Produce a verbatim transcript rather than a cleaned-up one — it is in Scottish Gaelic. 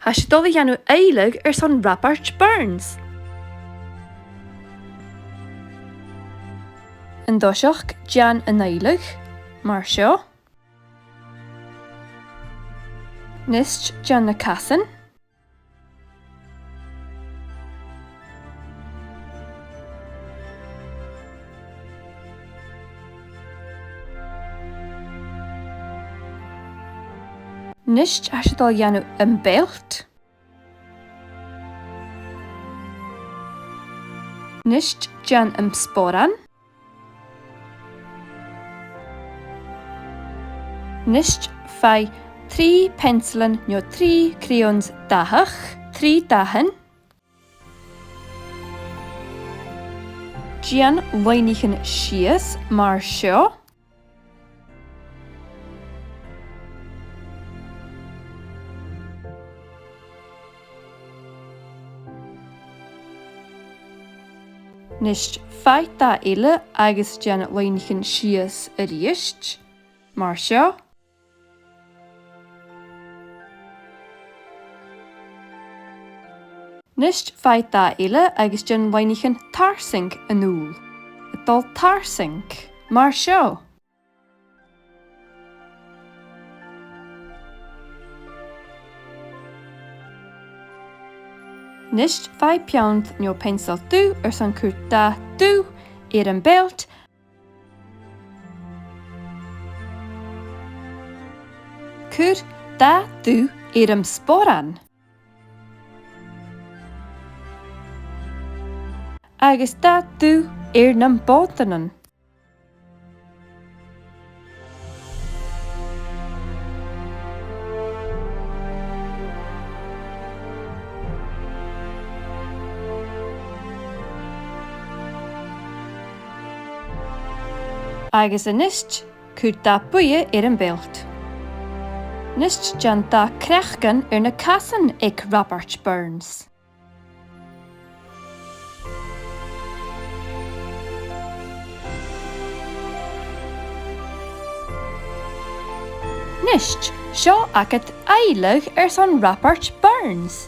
Tha sinn a' dol a dhèanamh aoileadh airson Raibeart Burns. An toiseach, dèan an aoileadh, mar seo. A-nis, dèan na casan. A-nis, tha sinn a' dol a dhèanamh am belt. A-nis, dèan am sporan. A-nis, faigh trì peansailean no trì crayons dathach, trì dathan. Dèan loidhnichean sìos mar seo. A-nis, faigh dath eile agus dèan loidhnichean sìos a-rithist, mar seo. A-nis, faigh dath eile agus dèan loidhnichean tarsainn a-null. A' dol tarsainn, mar seo. A-nis, faigh peant no peansail dubh airson cur dath dubh air am belt. Cuir dath dubh air am sporan. Agus dath dubh air nam botannan. Agus a-nis, cuir dath buidhe air am belt. A-nis, dèan dath craicinn air na casan aig Raibeart Burns. A-nis, seo agad aoileadh airson Raibeart Burns.